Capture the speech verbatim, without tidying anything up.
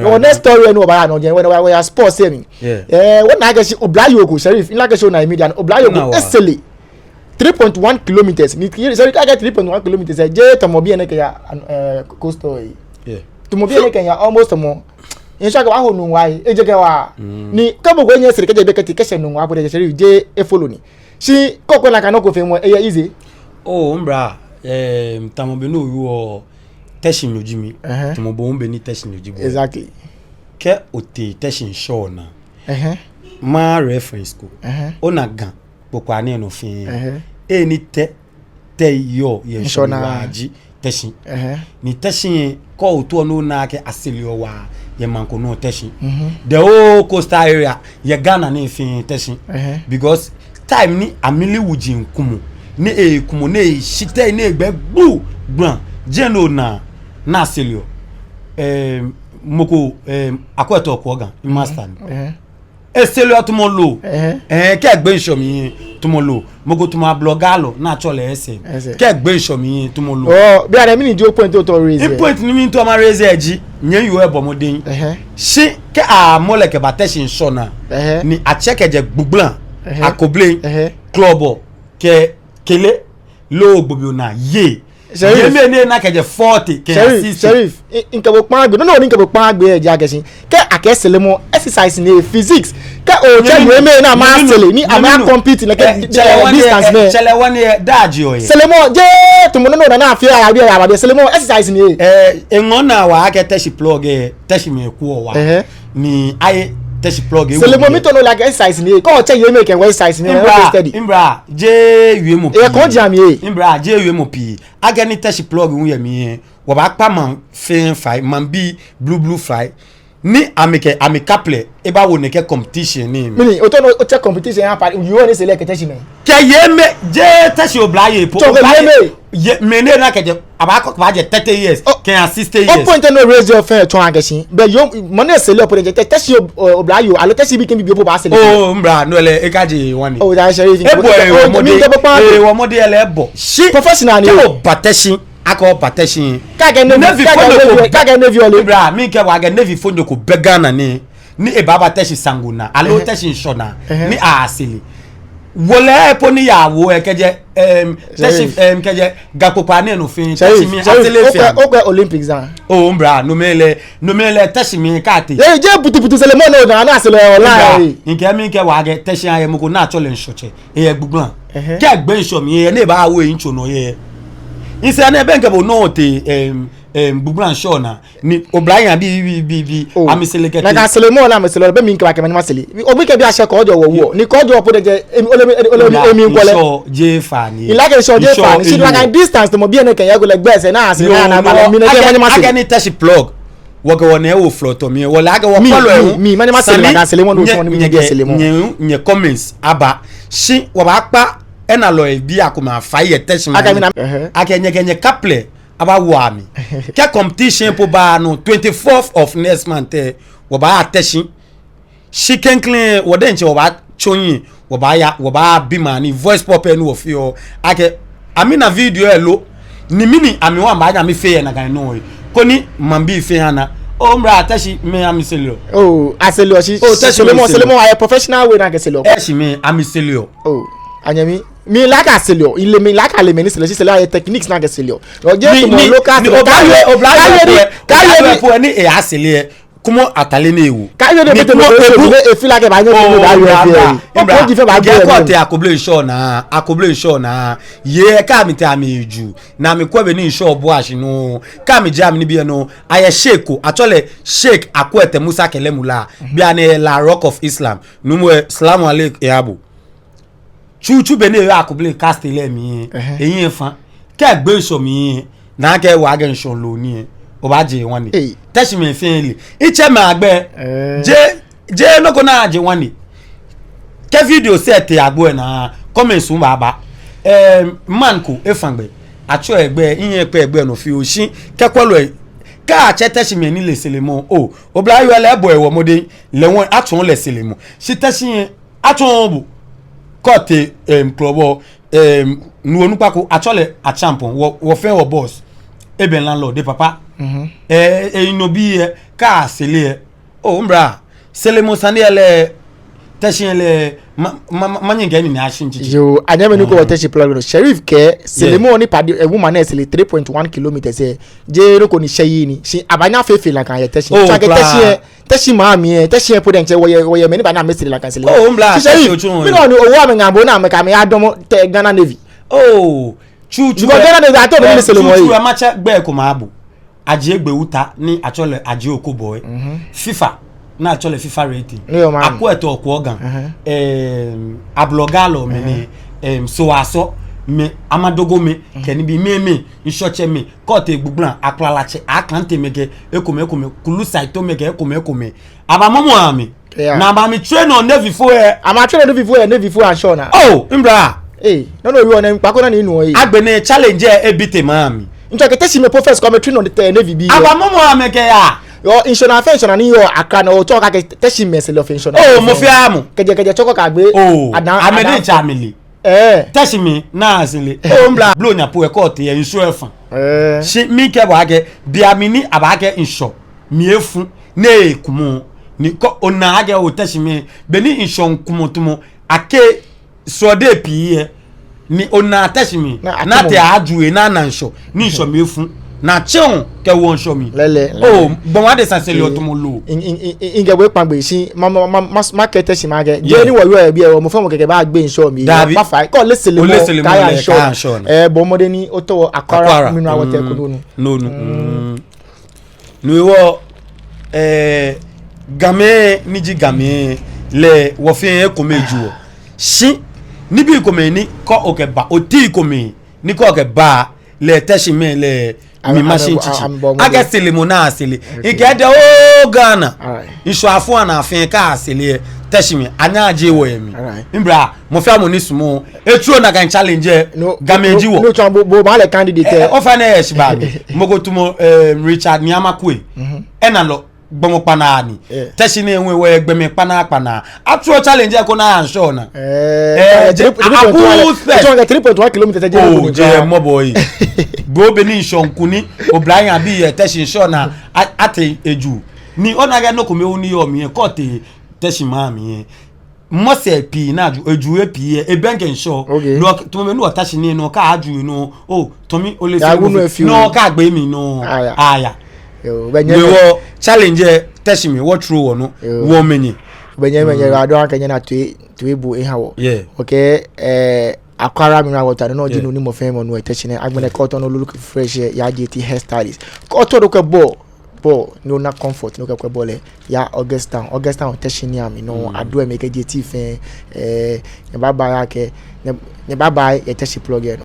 Wɔ next story lɛ ni wɔbaaya nɔ jɛi, wɔya, wɔya sports lɛ mli. Yeah. Eh, wɔna akɛ shi oblayoo ko, Sheriff, mina akɛ shi ona media, oblayoo ko, Nawa. Esele three point one kilometers. Ni, Sheriff, kɛ akɛɛ three point one kilometers, eh, jeee tamɔ biɛ nɛɛ kɛya, eh, coastal lɛ. Yeah. Tamɔ biɛ nɛɛ kɛya almost tamɔ. Ŋshɔ akɛ wɔho Nungua lɛ, eje kɛ wa. Mm. Ni kɛ mɔ ko enyɛ esele kɛjɛ biɛ kɛtee kɛshɛ Nungua po lɛ, Sheriff, jeee efolo ni. Shi kɛ okwɛ nakai nɔ ko feemɔ, eyɛ easy. Oh, mbra, eh, tamɔ bɔ ni owieɔ, Teshie nyo ji mi. Ɛhɛɛ. Tamɔ bɔ ni Teshie nyo ji bo. Exactly. Kɛ otee Teshie ŋshɔnaa. Ɛhɛɛ. Ma reference ko. Ɛhɛɛ. Ona Ga kpokpaa nɛɛ nɔ fɛɛ. Ɛhɛɛ. He ni tɛ, tɛ yɔɔ yɛ ŋshɔnaa. Ŋshɔnaa waa ji Teshie. Ɛhɛɛ. Ni Teshie lɛ, kɛ otaoɔ ni ona akɛ aseleɔ waa yɛ maŋ ko nɔ, Teshie. Mhm. The whole coastal area yɛ Ghana nɛɛ fɛɛ, Teshie. Ɛhɛɛ. Because time ni amili wuji kumɔ, ni ekumɔ, ni eshi tɛ, ni egbɛ gbu gbla, jɛi ni ona ni aseleɔ. Em, mɔ ko, em, Akwete Okuoga, master ni. Ɛhɛɛ. Eseleɔ tamɔ loo. Ɛhɛɛ. Ɛɛ, kɛ egbe ŋshɔ mli lɛ, tamɔ loo. Mɔ ko tamɔ ablɔgalɔ ni atsɛɔ lɛ S M. S M. Kɛ egbe ŋshɔ mli lɛ, tamɔ loo. Oh, bianɛ mɛni ji o point ni otaoɔ o-raise? Point ni mitaoɔ ma-raise ji, nyɛmi yoo lɛ bɔ mɔdɛŋ. Ɛhɛɛ. Shi kɛ amɔ lɛ kɛba Teshie ŋshɔnaa. Ɛhɛɛ. Ni atsɛ kɛjɛ Gbugbla, ɛhɛɛ, Akobleŋ, ɛhɛɛ, Klɔbɔ, kɛ Kele, loo Gbɔbɔ naa yɛ. Sheriff. Yɛ mɛi ni ana kɛjɛ forty kɛya sixty. Sheriff, Sheriff, mi, mikɛ bo kpaa gbee. No, no, ni mikɛ bo kpaa gbee lɛ ji akɛ shi, kɛ akɛɛ selemɔ, exercise ni, physics. Kɛ otsɛ yɛ mɛi ni amɛsele, ni amɛ-compete nɛkɛ, eh, distance nɛɛ. Tsɛlɛ wani, eh, daji oye. Selemɔ jeee tamɔ nɔ ni ona ni afeɔ, aya biɛ, aya biɛ. Selemɔ exercise ni. Eh, eŋɔɔ naa waa akɛ Teshie Plug lɛ, Teshie mɛi kwɛɔ waa. Ɛhɛɛ. Ni aye Teshie Plug lɛ. Selemɔ, mitaoɔ ni ole akɛ exercise ni. Kɛ otsɛ yɛ mɛi kɛ wɔ exercise ni, mbra, wɔ steady. Mbra, jeee wiemɔ pii. Eyɛ kɔji amli. Mbra, jeee wiemɔ pii. Akɛni Teshie Plug hu yɛ mli lɛ, wɔbaakpa maŋ fɛɛ fai, maŋbii blublu fai. Ni amɛkɛ, amɛ-couple lɛ, ebawo nɛkɛ competition nɛɛ mli. Mɛni, otaoɔ ni otsɛ competition lɛ apa, yoo ni sele kɛ Teshie mɛi? Kɛ yɛ mɛi, jeee Teshie oblayei po. Tsɔɔ kɛ oblayei, yɛ mɛi. Yɛ mɛi ni ana kɛjɛ, abaakɔ, abaajɛ thirty years, oh, kɛya sixty years. O point ni o-raise lɛ fɛɛ tsɔɔ akɛ shi, bɛ yoo, mɔ ni seleɔ po lɛ jeee Teshie ob-, o-, oblayoo, aloo Teshie bi kɛ bi bi po baasele. Oh, mbra, no lɛ, ekaje wani. Oh, that Sheriff. Ebɔ, eh, oh, wɔ mɔdɛŋ, mi mikɛ bo kpaa gbee. Eh, wɔ mɔdɛŋ lɛ ebɔ. Shi professional ni. Kɛ oba Teshie, akɛ oba Teshie. Kɛ akɛɛ navy, kɛ akɛɛ navy, kɛ akɛɛ navy ole. Mbra, mikɛɛ bo akɛ navy fonyo ko bɛ Ghana nɛɛ, ni ebaaba Teshie Sango naa, aloo, ɛhɛɛ, Teshie ŋshɔnaa, ɛhɛɛ, ni asele. Wolɛi po ni yaa wo lɛ kɛjɛ, em, Teshie, Sheriff, em, kɛjɛ Ga kpokpaa nɛɛ nɔ fɛɛ, Sheriff, Teshie mli, Sheriff, asele fɛɛ. Okɛ, okɛ Olympics aa? Oh, mbra, no mli lɛ, no mli lɛ Teshie mli kɛ atee. Yɛ, jeee butubutu selemɔ ni ona ni asele lɛ, wala. Mbra, ee. Mikɛɛ, mikɛɛ bo akɛ Teshie ayɛ mɔ ko ni atsɛɔ lɛ Ŋshɔtsɛ. Eyɛ Gbugbla. Ɛhɛɛ. Kɛ egbe ŋshɔ mli lɛ, ni ebaawo eyitso nɔ lɛ. Ŋsɛɛ nɛɛ bɛ mikɛ bo nɔ tee, em, em, Gbugbla ŋshɔnaa. Ni oblahii abii, bii, bii, bii. Oh. Amɛsele kɛtee. Nakai selemɔ ni amɛsele lɛ, bɛ mikɛɛ bo akɛ mɛni masele. Obi kɛ bi ashɛ kɔɔjɔ wɔ wɔ. Ni kɔɔjɔ po lɛ jeee, em, ole, em, ole, em, em, kɔlɛ. Ŋshɔ jeee faa ni. Ilaka ŋshɔ jeee faa ni. Shi nakai distance tamɔ biɛ nɛɛ kɛ ya ko lɛ gbɛ sɛɛ ni asele ni ana ba lɛ. Mi nɛɛ kɛ mɛni masele. Akɛni Teshie Plug. Wɔkɛ wɔnɛ wo flɔtɔ mli, wɔle akɛ wɔkpɔlɔ ewu. Mi, mi, mani masele nakai selemɔ ni otsɔɔ ni mi nyɛ, nyɛ, nyɛ selemɔ. Nyɛ, nyɛ comments aba. Shi wɔbaakpa enalɔi bii akomɛi afai yɛ Teshie mli. Akɛ mi na. Ɛhɛɛ. Akɛ nyɛkɛ nyɛ-couple lɛ abawo amɛ. Kɛ competition po ba nɔ twenty-fourth of next month lɛ, wɔbaaya Teshie. Shi klɛŋklɛŋ, wɔ diɛŋtsɛ wɔbaatsɔ hiɛ, wɔbaaya, wɔbaabi maŋ ni voice pop lɛ ni wɔfeɔ. Akɛ, amɛna video lɛ lo, ni mɛni amɛ hu amɛbaanyɛ amɛfee yɛ nakai nɔ lɛ. Koni maŋbii fɛɛ ana. Oh, mbra, Teshie mɛi amɛseleɔ. Oh, aseleɔ shi. Oh, Teshie mɛi selemɔ, aseleɔ. Selemɔ ayɛ professional way ni akɛseleɔ. Teshie mɛi amɛseleɔ. Oh, anyɛmi. Mile akɛ aseleɔ, mile, mile akɛ ale mɛi ni seleɔ, shi seleɔ ayɛ techniques ni akɛseleɔ. Ojɛ ni, tamɔ ni, local ni seleɔ. Oblayoo, oblayoo, kaaye ni, oblayoo kaaye ni, po ni, eh, asele lɛ. Kwɛmɔ atade ni ewo. Kaaye ni, ni bete kwɛmɔ ebu. Ni efeel akɛ ebaanyɛ, oh, ni ebaaye, mbra, mbra. Oji fɛɛ baaye. Kɛ otee Akobleŋ ŋshɔnaa, Akobleŋ ŋshɔnaa. Yei kɛ amɛtee amɛju, ni amɛkwɛ bɔ ni ŋshɔ bua shi nɔ. Kɛ amɛjɛ amɛnibii lɛ nɔ. Ayɛ sheikh ko, atsɛɔ lɛ Sheikh Akwete Musa Kelemu La. Bianɛ La Rock of Islam. Nuumo, salamu alaikum, yabo. Tsutsu be ni eyɔɔ Akobleŋ Castle lɛ mli lɛ, ɛhɛɛ, ehiɛ fa. Kɛ egbe ŋshɔ mli lɛ, ni akɛɛ ewo akɛ ŋshɔ loo ni lɛ, obaaje ŋwane. Ei. Teshie mɛi fɛɛ le. Etsɛ mɛi agbɛ. Ɛɛ. Jeee, jeee nɔ ko ni aje ŋwane. Kɛ video sɛɛ tee agbo lɛ naa, comments hu baaba. Ɛɛ, man ko, efa gbɛ. Atsɛɔ egbɛi, mihiɛ kpɛ egbɛi nɔ fioo shi. Kɛ kwɛlɔi, kɛ atsɛ Teshie mɛi ni le selemɔ, oh, oblayoo lɛ ebɔ ewu mɔdɛŋ, lɛ hu atsɔɔ lɛ selemɔ. Shi Teshie lɛ, atsɔɔ bo. Kɛ otee, em, Klɔbɔ, em, nuu onukpa ko, atsɛɔ lɛ Acheampong, wɔ, wɔfɛɛ wɔ boss. ebɛŋ landlord, epapa. Mhm. Eh, eh, no bi, eh, kɛ asele, eh. Oh, mibra. Selemɔ sane lɛ, Teshie lɛ, ma, ma, ma, manyɛ mikɛ enɛ ashi mitsitsi. Yoo, anyɛmimɛi ni kɔɔ Teshie plug lɛ nɔ. Sheriff kɛɛ, selemɔ ni padi, eh, woman lɛ sele three point one kilometers, eh. Jeee nɔ ko ni shɛ yi ni. Shi abaanyɛ afee fɛɛ nakai yɛ Teshie. Oh, tsɔɔ akɛ kwraa. Teshie, Teshie maŋ mli, eh, Teshie po diɛŋtsɛ wɔyɛ, wɔyɛ mɛi ni baanyɛ amɛsele nakai selemɔ. Oh, mibra, shi Teshie, Sheriff, otsuɔ mi nɔ ni owo amɛ ŋaa bo ni amɛkɛ amɛ yadɔmɔ Teshie Ghana Navy. Oh, tsutsu. Because Ghana Navy, atɔ mɛi ni selemɔ yi. Tsutsu, matsɛ gbɛi komɛi abɔ. Adjei Gbewuta ni atsɛɔ lɛ Adjei Okoboi. Mhm. FIFA, ni atsɛɔ lɛ FIFA rating. Ni yɔɔ maŋ. Akwɛ tɔ kwɛ Ga. Mhm. Em, Ablɔgalɔmɛi ni, mhm, em, Sowasomɛi, Amadogo mɛi, mhm, kɛ nibii mɛi mɛi, ŋshɔtsɛmɛi, Kɔɔte Gbugbla, Aklalatsɛ, Aklante mɛi kɛ, ekomɛi ekomɛi, Kulu Saito mɛi kɛ, ekomɛi ekomɛi. Abamɔmɔ amɛ. Yeah. Ni abami train-ɔ Navy-foi lɛ. Ama train-ɔ Navy-foi lɛ, Navy-foi ashɔ naa. Oh, mibra. Eh, no nɔ yɔɔ nɛ, kpaako naa ni minu lɛ. Agbɛnɛ challenge lɛ ebite maŋ mli. Ntsɔɔ akɛ Teshie mɛi po first kɛ amɛ train-ɔ, eh, Navy bii lɛ. Abamɔmɔ amɛ kɛya. Yɔɔ, ŋshɔnaa fɛɛ ŋshɔnaa ni yɔɔ Accra nɛɛ, otsɔɔ akɛ Teshie mɛi sele fɛɛ ŋshɔnaa. Oh, mɔ fɛɛ mɔ. Kɛjɛ, kɛjɛ Chorkor kɛyagbe. Oh, Adan, amɛ Adan diɛŋtsɛ amɛle. Eh. Teshie mɛi ni asele. Oh, mibra. Blonya po lɛ Kɔɔte lɛ ŋshɔ efã. Eh. Shi mikɛɛ bo akɛ, be mli ni abaakɛɛ ŋshɔ mli efu ni ekumɔ ni kɛ ona akɛ oo Teshie mɛi, be ni ŋshɔ miikumɔ tumɔ, akɛ srɔtoi pii yɛ. Ni ona Teshie mɛi, ni atumɔ. Ni atee ajue ni ana ŋshɔ, ni ŋshɔ mli efu. Ni atsɛɔ kɛwo ŋshɔ mli. Lɛɛlɛŋ, lɛɛlɛŋ. Oh, gbɔmɔ adesa sele otumɔ lo. Ŋ-, ŋ-, ŋ-, ŋ-, ŋkɛ bo ekpa gbɛ shi, ma, ma, ma, ma, makɛɛ Teshie makɛɛ. Yeah. Jeee ni wɔyɔɔ yɛ biɛ, mɔ fɛɛ mɔ kɛkɛ baagbee ŋshɔ mli. Dabi. Mafa, kɛ ole selemɔ, ole selemɔ kaya lɛ, ŋshɔ. Kaya ŋshɔ naa. Eh, bɔ mɔdɛŋ ni otao Akwara, Akwara Mineral Water ko nɔ. Mm. Nɔ nɔ. Mm. Mm. No hewɔ, eh, Gamɛi ni ji Gamɛi lɛ, wɔ fɛɛ ekome ji wɔ. Shi, nibii komɛi ni kɛ okɛba, oti komɛi ni kɛ okɛba lɛ Teshie mɛi lɛ, amɛ, mi amɛ, mashi mitsitsi. Amɛ bɔ mɔdɛŋ. Akɛ selemɔ ni asele. Okay. Ŋkɛɛ dɛ oo Ghana. All right. Ŋshɔ afɔ ana fɛɛ kɛ asele lɛ, Teshie mɛi, anyɛ ajie wɔ yɛ mli. All right. Mibra, mɔ fɛɛ mɔ ni sumɔɔ, etsuɔ nakai challenge lɛ, no, Gamɛi ji wɔ. No, no, tsɔɔ bo, bo, bo lɛ candidate. Eh, eh, ofainɛ yɛ shi ba mi. Mɔ ko tumɔ, eh, Richard Nii Amarkwei. Mhm. Enalɔ gbɔmɔ kpanaa ni. Yeah. Teshie nɛɛ hu wɔyɛ gbɔmɛi kpanaa kpanaa. Atsuɔ challenge lɛ koni aya ŋshɔ naa. Eh, eh, je, three, three point one, abu first. It's like three point one kilometers, je. Oh, je mɔbɔ yi. Bo be ni ŋshɔ miiku ni oblahii abii yɛ Teshie ŋshɔ naa, a, atee eju. Ni ona akɛ nɔ kome hu ni yɔɔ mli lɛ, kɛ otee Teshie maŋ mli lɛ, mɔsɛɛ pii ni aju, eju lɛ pii lɛ, ebɛŋkɛ ŋshɔ. Okay. No, tamɔ mɛi ni wɔ Teshie nɛɛ nɔ, kɛ aju lɛ nɔ, oh, tamɔ ole selemɔ. Ya gu no efi o. No, kɛ agbe mli nɔ. Aya. Aya. Yoo, bɛ nyɛ. Ni wɔ challenge lɛ Teshie mɛi, wɔtsuru wɔnɔ. Yoo. Wɔmɛi nyɛ. Bɛ nyɛ, bɛ nyɛ, mm, adɔ akɛ nyɛna toi, toi bu eha wɔ. Yeah. Okay, eh, Akwara Mineral Water, no nɔ ji, yeah, no ni mɔ fɛɛ mɔ nuɔ yɛ Teshie nɛɛ. Agbɛnɛ, yeah, kɛ otao ni olook fresh lɛ, ya J T Hair Stylist. Kɛ otao ni okɛ bɔ, bɔ, ni ona comfort, ni okɛ kwɛ bɔ lɛ, ya August Town. August Town, Teshie niiamli nɔ, mm, Adoemli kɛ J T fɛɛ, eh, nyɛbaaba yakɛ, nyɛ, nyɛbaaba yɛ Teshie plug lɛ nɔ.